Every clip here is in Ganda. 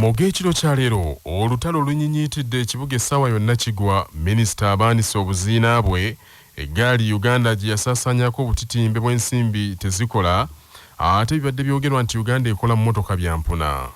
Mu g'ekiro kya leero, olutalo lunyinyiitidde ekibuga essaawa yonna kigwa. Minisita abaanise obuziina bwe, eggaali Uganda gye yasaasaanyaako obutitimbe bw'ensimbi tezikola, ate bibadde byogerwa nti Uganda ekola mmotoka bya mpuna.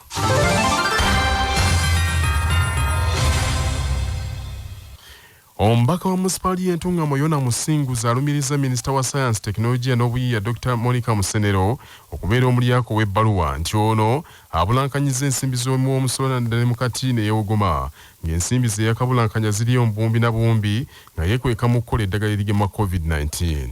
Omubaka wa munisipaali y'e Ntungamo Yona Musinguzi alumirizza minisita wa sayansi, tekinologiya n'obuyiiya Dokita Monica Musenero okubeera omulyake ow'ebbaluwa nti ono abulankanyizza ensimbi z'omuwi w'omusolo nadda ne mu kati ne yeewogoma ng'ensimbi ze yakabulankanya ziriyo mu buwumbi na buwumbi nga yeekweka mu kukola eddagala erigema Covid 19.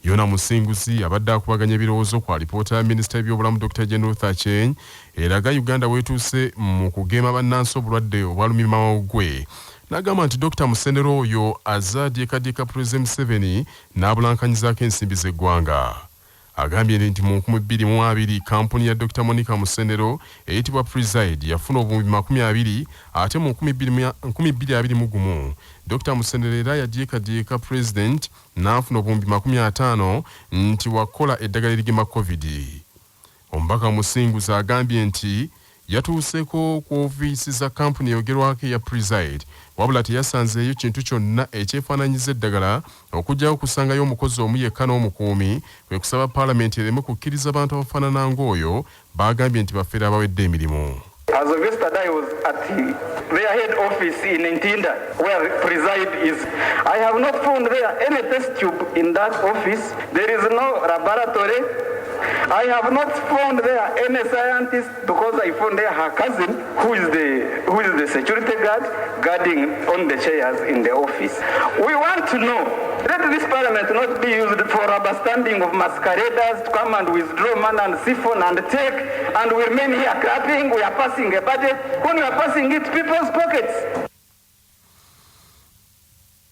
Yona Musinguzi abadde akubaganya ebirowoozo ku alipoota ya minisita w'ebyobulamu Dokita Jane Ruth Aceng eraga Uganda weetuuse mu kugema bannansi obulwadde obwa lumiimamawuggwe n'agamba nti Dokita Musenero oyo azze adyekadyeka Pulezidenti Museveni n'abulankanyizaako ensimbi z'eggwanga. Agambye nti mu 2020 kkampuni ya Dokita Monica Musenero eyitibwa Preside yafuna obuwumbi 20 ate mu 2021 Dokita Musenero era yadyekadyeka Pulezidenti n'afuna obuwumbi 50 nti wakukola eddagala erigema Covid. Omubaka Musinguzi agambye nti yatuuseeko ku ofiisi za kkampuni eyogerwako eya Preside wabula teyasanzeeyo kintu kyonna ekyefaananyiza eddagala okuggyako okusangayo omukozi omu yekka n'omukuumi kwe kusaba Palamenti ereme kukkiriza bantu abafaanana ng'oyo b'agambye nti bafere abawedde emirimu. As of yesterday I was at their head office in Ntinda where preside is. I have not found there any test tube in that office. There is no laboratory. I have not found there any scientist because I found there her cousin who is the security guard guarding on the chairs in the office. We want to know, let this parliament not be used for rubber stamping of masqueraders to come and withdraw money and siphon and take, and we remain here clapping. We are passing a budget. When we are passing it, people's pockets.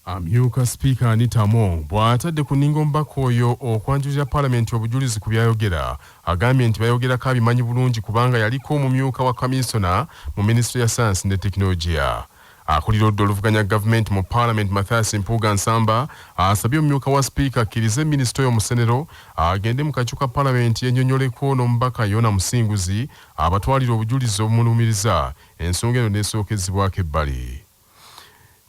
Amyuka sipiika Anita Among bw'atadde ku nninga omubaka oyo okwanjulira palamenti obujulizi ku by'ayogera, agambye nti bayogerako abimanyi bulungi kubanga yaliko omumyuka wa kaminsona mu minisitule ya sayansi ne tekinologiya. Akulira oludda oluvuganya gavumenti mu palamenti Mathias Mpuuga Nsamba asabye omumyuka wa sipiika akkirize minisita oyo Musenero agende mu kakiiko ka palamenti yennyonnyoleko n'omubaka Yona Musinguzi abatwalire obujulizi obumulumiriza, ensonga eno n'esookezebwako ebbali.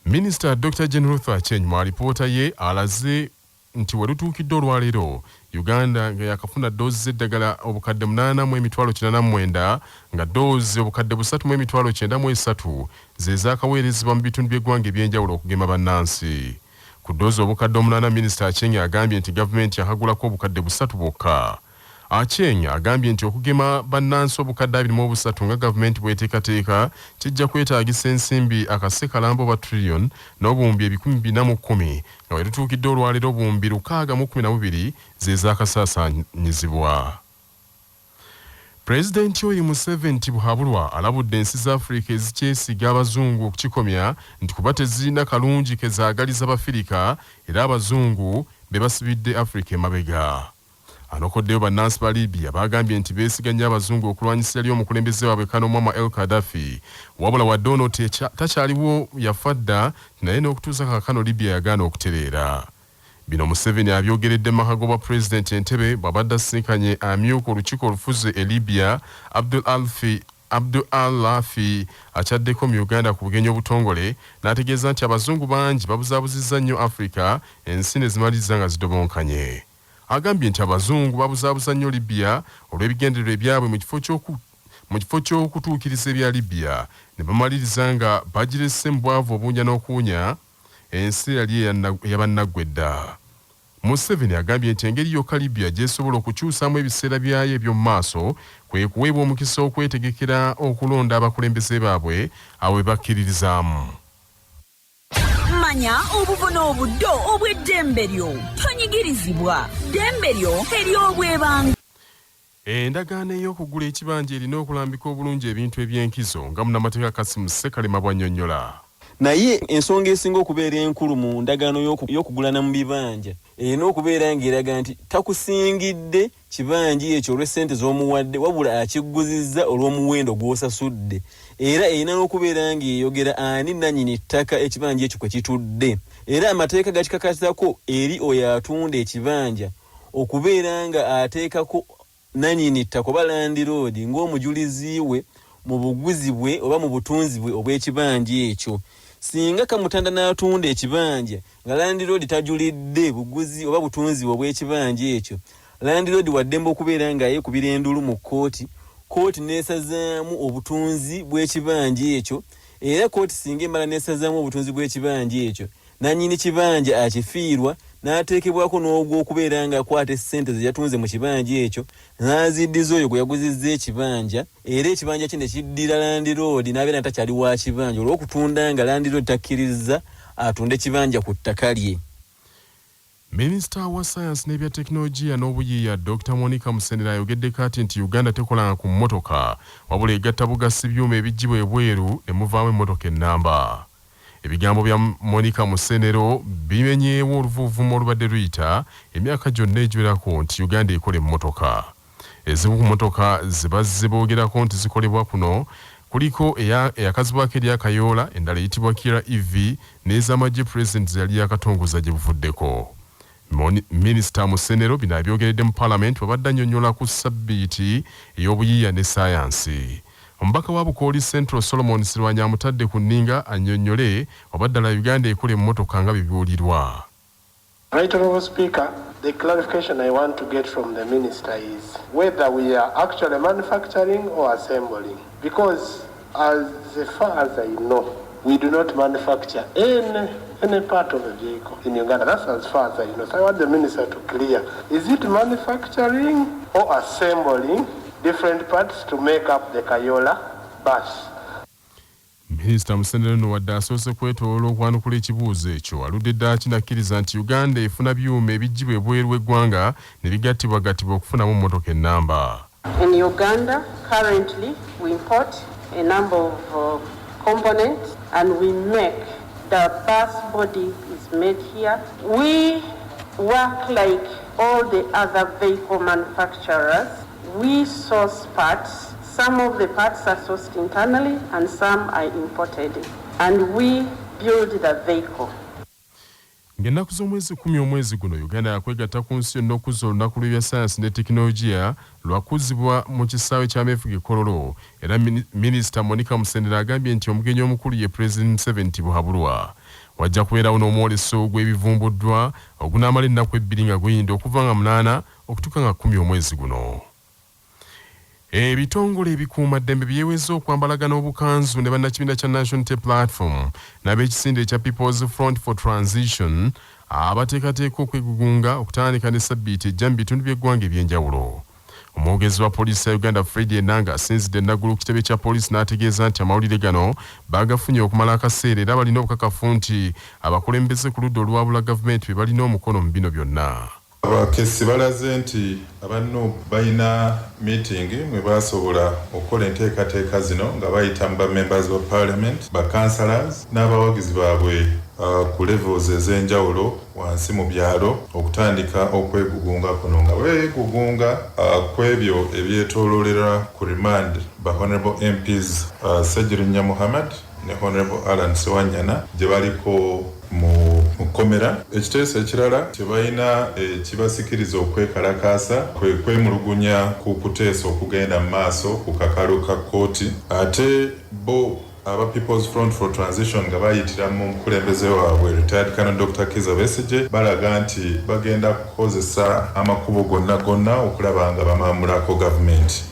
Minisita Dr Jane Ruth Aceng mu alipoota ye alaze nti we lutuukidde olwaleero Uganda nga yakafuna ddoozi z'eddagala 889,089 nga ddoozi 3,093 ze zaakaweerezebwa mu bitundu by'eggwanga eby'enjawulo okugema bannansi. Ku ddoozi 8,000, Minisita Aceng agambye nti gavumenti yakagulako 3,000 bwokka. Aceng agambye nti okugema bannansi 23,000 nga gavumenti bw'eteekateeka kijja kwetaagisa ensimbi akase kalamba oba trillion n'obuwumbi 410 nga we lutuukidde olwaleero obuwumbi 612 ze zaakasaasaanyizibwa. Pulezidenti Yoweri Museveni Tibuhaburwa alabudde ensi za Afrika ezikyesiga abazungu okukikomya nti kuba tezirina kalungi ke zaagaliza Bafirika era abazungu be basibidde Afrika emabega. Anokoddeyo bannansi ba Libya baagambye nti beesiga nnyo abazungu okulwanyisa eyali omukulembeze waabwe Colonel Muammar El Gaddafi wabula wadde ono takyaliwo yafa dda naye n'okutuusa kaakano Libya yagaana okutereera. Bino Museveni abyogeredde mu maka g'obwapulezidenti e Ntebe bw'abadde asisinkanye amyuka olukiiko olufuzi e Libya Abdul Alfi Abdul Al Lafi akyaddeko mu Uganda ku bugenyi obutongole n'ategeeza nti abazungu bangi babuzaabuzizza nnyo Afrika ensi ne zimaliriza nga zidobonkanye. Agambye nti abazungu babuzaabuza nnyo Libya olw'ebigendererwa ebyabwe mu kifo mu kifo ky'okutuukiriza ebya Libya ne bamaliriza nga bagirese mu bwavu obuwunya n'okuwunya ensi eyali eya bannaggwedda. Museveni agambye nti engeri yokka Libya gy'esobola okukyusaamu ebiseera byayo eby'omu maaso kwe kuweebwa omukisa okwetegekera okulonda abakulembeze baabwe abo be bakkiririzaamu. Manya obuvo n'obuddo obw'eddembe lyo. Tonyigirizibwa. Ddembe lyo ery'obwebanga. Endagaano ey'okugula ekibanja erina okulambika obulungi ebintu eby'enkizo nga munnamateeka Kassim Ssekalema bw'annyonnyola. Naye ensonga esinga okubeera enkulu mu ndagaano y'okugulana mu bibanja erina okubeera ng'eraga nti takusingidde kibanja ekyo olw'essente z'omuwadde wabula akigguzizza olw'omuwendo gw'osasudde era erina n'okubeera ng'eyogera ani nnannyini ttaka ekibanja ekyo kwe kitudde era amateeka gakikakatako eri oyo atunda ekibanja okubeera nga ateekako nannyini ttaka oba landiroodi ng'omujulizi we mu buguzi bwe oba mu butunzi bwe obw'ekibanja ekyo. Singa Kamutanda n'atunda ekibanja nga landiroodi tajulidde buguzi oba butunzi bwe obw'ekibanja ekyo, landiroodi wa ddembe okubeera nga yeekubira enduulu mu kkooti, kkooti n'esazaamu obutunzi bw'ekibanja ekyo. Era kkooti singa emala n'esazaamu obutunzi bw'ekibanja ekyo, nannyini kibanja akifiirwa n'ateekebwako n'ogw'okubeera ng'akwata essente ze yatunze mu kibanja ekyo n'aziddiza oyo gwe yaguzizza ekibanja, era ekibanja kye ne kiddira landiroodi n'abeera nga takyali wa kibanja olw'okutunda nga landiroodi takkirizza atunde kibanja ku ttaka lye. Minisita wa sayansi n'ebya tekinologiya n'obuyiiya Dokita Monica Musenero ayogedde kaati nti Uganda tekolanga ku mmotoka wabula egatta bugassi byuma ebiggyibwa ebweru ne muvaamu emmotoka ennamba. Ebigambo bya Monica Musenero bimenyeewo oluvuuvuumo olubadde luyita emyaka gyonna egiwerako nti Uganda ekola emmotoka. Ezimu ku mmotoka ze bazze boogerako nti zikolebwa kuno kuliko eyakazibwako erya Kayoola, endala eyitibwa Kiira EV n'ez'amagye Pulezidenti ze yali yaakatongoza gye buvuddeko. Minisita Musenero bino abyogeredde mu Palamenti bw'abadde annyonnyola ku ssabbiiti ey'obuyiiya ne ssaayansi. Omubaka wa Bukooli Central Solomon Silwany amutadde ku nninga annyonnyole oba ddala Uganda ekola emmotoka nga bye biwulirwa. Right Honourable Speaker, the clarification I want to get from the Minister is whether we are actually manufacturing or assembling. Because as far as I know, we do not manufacture any part of a vehicle in Uganda. That's as far as I know. So I want the Minister to clear. Is it manufacturing or assembling different parts to make up the Kayoola bus? Minisita Musenero nno wadde asoose kwetooloola okwanukula ekibuuzo ekyo, aludde ddaaki n'akkiriza nti Uganda efuna byuma ebiggyibwa ebweru w'eggwanga ne bigattibwagattibwa okufunamu mmotoka ennamba. In Uganda, currently we import a number of components and we make the bus body is made here. We work like all the other vehicle manufacturers. We source parts. Some of the parts are sourced internally and some are imported. And we build the vehicle. Ng'ennaku z'omwezi 10 omwezi guno, Uganda yakwegatta ku nsi yonna okuzza olunaku lw'ebya sayansi ne tekinologiya lwakuzibwa mu kisaawe ky'ameefuga e Kololo. Era Minisita Monica Musenero agambye nti omugenyi omukulu ye Pulezidenti Museveni Tibuhaburwa. Wajja kubeerawo n'omwoleso gw'ebivumbuddwa ogunaamala ennaku 2 nga guyinda okuva nga 8 okutuuka nga 10 omwezi guno. Ebitongole ebikuumaddembe byeweze okwambalagana obukanzu ne bannakibiina kya National Unity Platform n'ab'ekisinde ekya People's Front for Transition abateekateeka okwegugunga okutandika ne ssabbiiti ejja mu bitundu by'eggwanga eby'enjawulo. Omwogezi wa poliisi ya Uganda Fred Enanga asinzidde Naggulu ku kitebe kya poliisi n'ategeeza nti amawulire gano baagafunye okumala akaseera era balina obukakafu nti abakulembeze ku ludda oluwabula gavumenti be balina omukono mu bino byonna. Abakessi balaze nti aba NUP balina meeting mwe basobola okukola enteekateeka zino nga bayita mu ba members ba parliament, ba councillors n'abawagizi baabwe ku levels ez'enjawulo wansi mu byalo okutandika okwegugunga kuno nga beegugunga ku ebyo ebyetooloolera ku remand ba Honorable MPs Ssegirinya Muhammad ne Honorable Allan Ssewanyana gye baliko mu kkomera. Ekiteeso ekirala kye balina ekibasikiriza okwekalakaasa kwe kwemulugunya ku kuteesa okugenda mu maaso ku kakalu ka kkooti, ate bo aba People's Front for Transition nga bayitira mu mukulembeze waabwe Retired Colonel Dokita Kizza Besigye balaga nti bagenda kukozesa amakubo gonna gonna okulaba nga bamamulako gavumenti.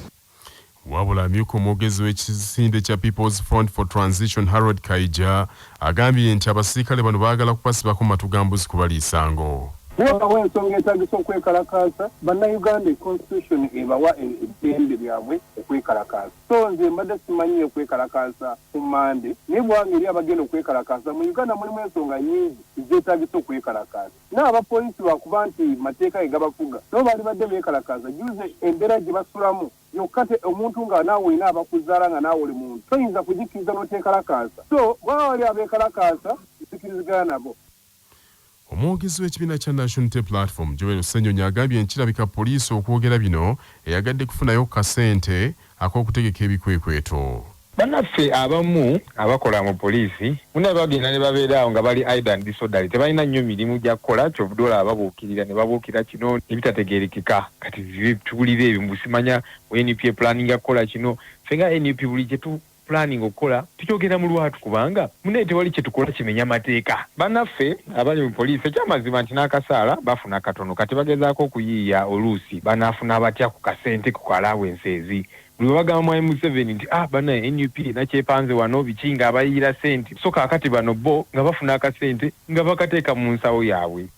Wabula amyuka omwogezi w'ekisinde kya People's Front for Transition Harold Kaija agambye nti abasirikale bano baagala kubasibako matu ga mbuzi kubaliisango. Wabawo ensonga etagisa okwekalakaasa, bannayuganda constitution ebawa eddembe lyabwe okwekalakaasa. So nze mbadde simanyi okwekalakaasa ku Mande, naye bwanga eri abagenda okwekalakaasa mu Uganda mulimu ensonga nnyingi ezeetagisa okwekalakaasa. N'abapoliisi lwakuba nti mateeka ge gabafuga, nabo baali badde beekalakaasa juze embeera gye basulamu yokka omuntu nga naawe olina abakuzaala nga naawe oli muntu toyinza kugikkiriza n'oteekalakaasa. So bwaba wali abeekalakaasa nzikirizigana nabo. Omwogezi w'ekibiina kya National Unity Platform Joel Ssenyonyi agambye nti kirabika poliisi okwogera bino eyagadde kufunayo kasente ak'okutegeka ebikwekweto. Bannaffe abamu abakola mu poliisi munnaye bagenda ne babeera awo nga bali idle and disorderly, tebalina nnyo mirimu gya kukola, kyovudde olaba babuukirira ne babuukira kino ne bitategeerekeka. Kati tuwulira ebyo mbu simanya NUP epulaninga kukola kino. Ffe nga NUP buli kye tupulaninga okukola tukyogera mu lwatu, kubanga munnaye tewali kye tukola kimenya mateeka. Bannaffe abali mu poliisi, ekyamazima nti n'akasaala bafuna katono, kati bagezaako okuyiiya oluusi banaafuna batya ku kasente ku allowances. Buli bwe bagamba Mwami Museveni nti ah bannaye NUP erina kyepanze wano biki, ng'abayiira ssente, so kaakati bano bo nga bafuna akasente nga bakateeka mu nsawo yaabwe.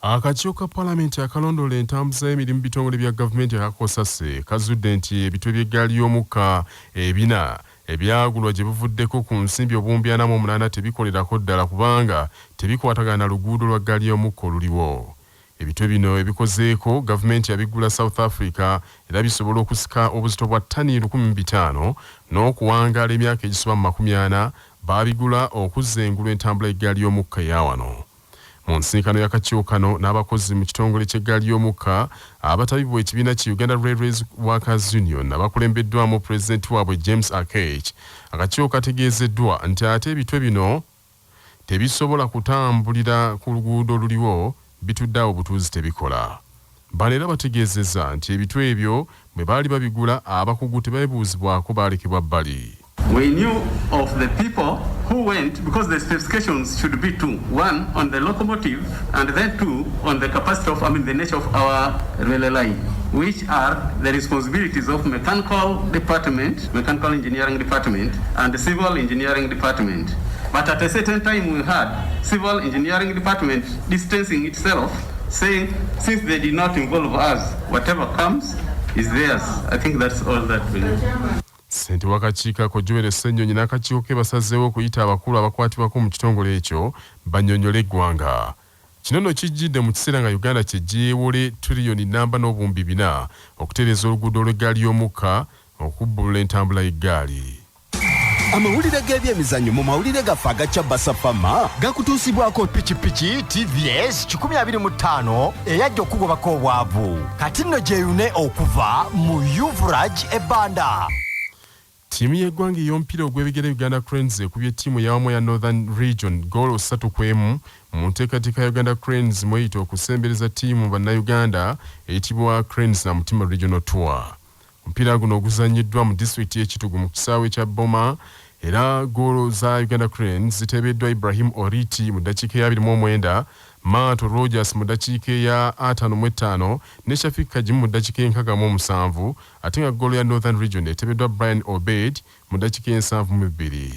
Akakiiko ka Palamenti akalondoola entambuza y'emirimu bitongole bya gavumenti aka COSASE kazudde nti ebitwe by'eggaali y'omukka ebina ebyagulwa gye buvuddeko ku nsimbi obuwumbi 48 tebikolerako ddala kubanga tebikwatagana na luguudo lwa ggaali y'omukka oluliwo. Ebitwe bino ebikozeeko gavumenti yabigula South Africa era bisobola okusika obuzito bwa ttani 1500 n'okuwangaala emyaka egisoba mu 40. Baabigula okuzza engulu entambula y'eggaali y'omukka eya wano. Mu nsisinkano y'akakiiko kano n'abakozi mu kitongole ky'eggaali y'omukka abatabibwa ekibiina ki Uganda Railways Workers Union abakulembeddwamu pulezidenti waabwe James Akech, akakiiko kategeezeddwa nti ate ebitwe bino tebisobola kutambulira ku luguudo oluliwo, bitudde awo butuuzi tebikola. Bano era bategeezezza nti ebitwe ebyo bwe baali babigula abakugu tebeebuuzibwako baalekebwa bbali. We knew of the people who went, because the specifications should be two. One on the locomotive and then two on the capacity of, I mean, the nature of our railway line, which are the responsibilities of mechanical department, mechanical engineering department, and the civil engineering department. But at a certain time we had civil engineering department distancing itself, saying since they did not involve us, whatever comes is theirs. I think that's all that we know. Ssentebe w'akakiiko ako Joel Ssenyonyi n'akakiiko ke basazeewo okuyita abakulu abakwatibwako mu kitongole ekyo bannyonnyole eggwanga. Kino nno kijjidde mu kiseera nga Uganda kye gyewole tuliyoni namba n'obuwumbi 400 okutereeza oluguudo lw'eggaali y'omukka okubbulula entambula y'eggaali. Amawulire g'ebyemizannyo mu mawulire gaffe agacya Basafama gakutuusibwako pikipiki TVS 125 eyajja okugobako obwavu. Kati nno gyeyune okuva mu Uvraj ebbanda. Ttiimu y'eggwanga ey'omupiira ogw'ebigere Uganda Cranes ekubye ttiimu eyawamu eya Northern Region goolo 3-1 mu nteekateeka ya Uganda Cranes mweyita okusembereza ttiimu bannayuganda eyitibwa Cranes na Mutima Regional Tour. Omupiira guno oguzannyiddwa mu disitulikiti y'e Kitugu mu kisaawe kya Boma, era goolo za Uganda Cranes ziteebeddwa Ibrahim Oriti mu ddakiika eya 29, Maato Rogers mu ddakiika eya 55 ne Shafik Kagimu mu ddakiika ey'e67, ate nga goolo ya Northern Region eteebeddwa Brian Obed mu ddakiika ey'e72.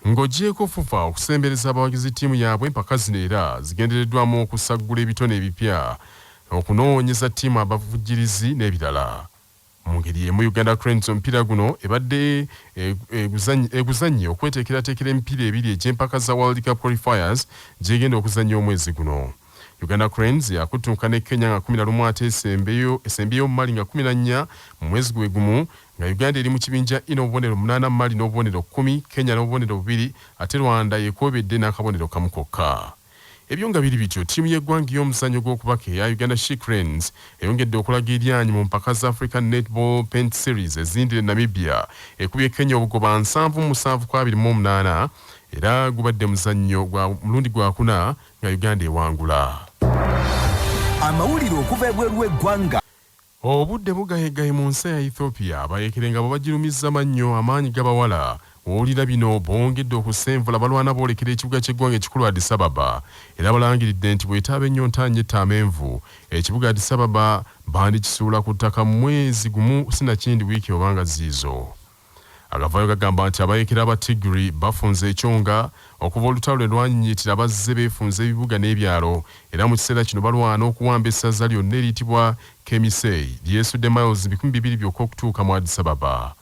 Ng'oggyeeko FUFA okusembereza abawagizi ttiimu yaabwe, empaka zino era zigendereddwamu okusaggula ebitone ebipya, okunoonyeza ttiimu abavujjirizi n'ebirala. Mu ngeri y'emu, Uganda Cranes omupiira guno ebadde eguzannye okweteekerateekera emipiira ebiri egy'empaka za World Cup Qualifiers gy'egenda okuzannya omwezi guno. Uganda Cranes yakuttunka ne Kenya nga 11 ate esembyeyo Mali nga 14 mu mwezi gwe gumu, nga Uganda eri mu kibinja E n'obubonero 8, Mali n'obubonero 10, Kenya n'obubonero 2, ate Rwanda yekwobedde n'akabonero kamu kokka. Ebyo nga biri bityo, ttiimu y'eggwanga ey'omuzannyo gw'okubaka eya Uganda She Cranes eyongedde okulaga eryanyi mu mpaka za African Netball Pent Series ezindira e Namibia. Ekubye Kenya obugoba 77 ku 28, era gubadde muzannyo gwa mulundi gwakuna nga Uganda ewangula. Amawulire okuva ebweru w'eggwanga. Obudde bugayegaye mu nsi ya Ethiopia, abayekere nga bwe bagirumizza mannyo, amaanyi gabawala. Wowulira bino, bongedde okusenvula, balwana boolekera ekibuga ky'eggwanga ekikulu Addis Ababa, era balangiridde nti bw'etaaba ennyonta nnyo amenvu, ekibuga Addis Ababa bandikisuula ku ttaka mu mwezi gumu sinakindi wiiki obanga ziizo. Agavaayo gagamba nti abayekera aba Tigray bafunze ekyonga okuva olutalo lwe lwanyinyitira, bazze beefunza ebibuga n'ebyalo, era mu kiseera kino balwana okuwamba essaza lyonna eriyitibwa Kemisei lyesudde miles 200 byokka okutuuka mu Addis Ababa.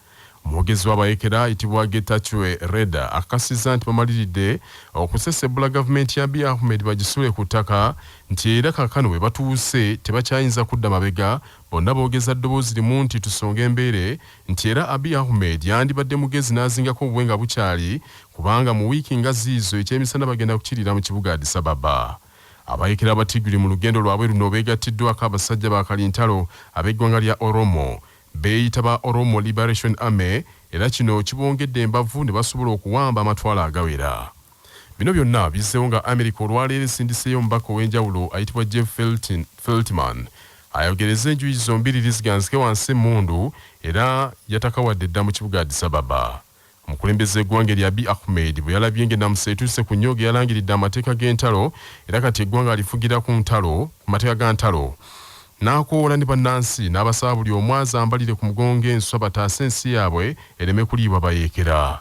Omwogezi w'abayekera ayitibwa Getachew Reda akakasizza nti bamaliridde okusesebbula gavumenti ya Abiy Ahmed bagisuule ku ttaka, nti era kaakano bwe batuuse tebakyayinza kudda mabega. Bonna boogeza ddoboozi limu nti tusonga embeere, nti era Abiy Ahmed yandibadde mugezi n'azingako obubwe nga bukyali, kubanga mu wiiki nga ziizo ekyemisana bagenda kukiriira mu kibuga Addis Ababa. Abayekera Abatigiri mu lugendo lwabwe luno beegattiddwako abasajja ba kalintalo ab'eggwanga lya Oromo, beeyita ba Oromo Liberation Army. era kino kibongedde embavu ne basobola okuwamba amatwale agawera. Bino byonna bizzeewo nga America olwaleero esindiseeyo omubaka ow'enjawulo ayitibwa Jeff Feltman ayogereze enjuyi zombiriri ziganzike wansi emmundu era yatakawadde dda mu kibuga Addis Ababa. Omukulembeze w'eggwanga erya Abiy Ahmed bwe yalabye ng'ennamusa etuuse ku nnyooge yalangiridde amateeka g'entalo era kati eggwanga alifugira ku ntalo ku mateeka ga ntalo n'akowoola ne bannansi n'abasaba buli omu azambalire ku mugongo enswa bataase ensi yaabwe ereme kuliibwa bayeekera.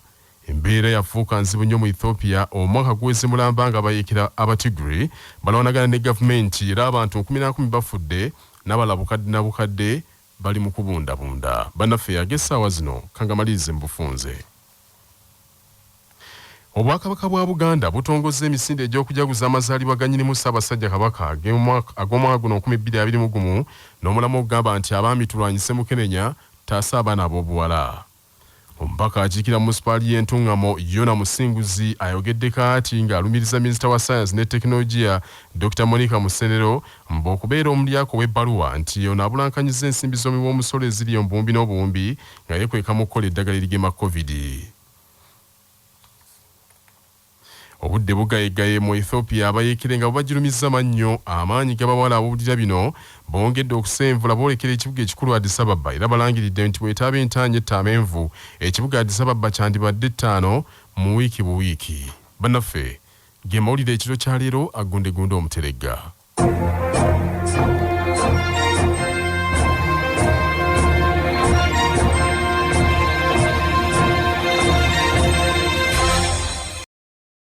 Embeera yafuuka nzibu nnyo mu Ethiopia omwaka guweze mulamba nga abayeekera Abatigray balwanagana ne gavumenti era abantu nkumi na nkumi bafudde n'abalala bukadde na bukadde bali mu kubundabunda. Bannaffe ag'essaawa zino kangamalirize mu bufunze. Obwakabaka bwa Buganda butongozza emisinde egy'okujaguza amazaalibwa ga Nnyinimu Ssaabasajja Kabaka ag'omwaka guno 2021 n'omulamwa ogugamba nti Abaami tulwanyise mukenenya, taasa abaana ab'obuwala. Omubaka akiikira munisipaali y'e Ntungamo, Yona Musinguzi ayogedde kaati ng'alumiriza minisita wa sayansi ne tekinologiya Dokita Monica Musenero mbu okubeera omulyake ow'ebbaluwa nti ono abulankanyizza ensimbi z'omuwi w'omusolo eziri obuwumbi n'obuwumbi nga yeekweka mu kukola eddagala erigema Covid. Obudde bugayegaye mu Ethiopia abayeekera engabo bagirumizza mannyo. Amaanyi g'abawala abawulira bino bongedde okusenvula boolekera ekibuga ekikulu Addis Ababa era balangiridde nti bw'etaaba entaanya etta amenvu ekibuga Addis Ababa kyandibadde ttaano mu wiiki buwiiki. Bannaffe ge mawulire ekiro kya leero aggundeggunde omuteregga.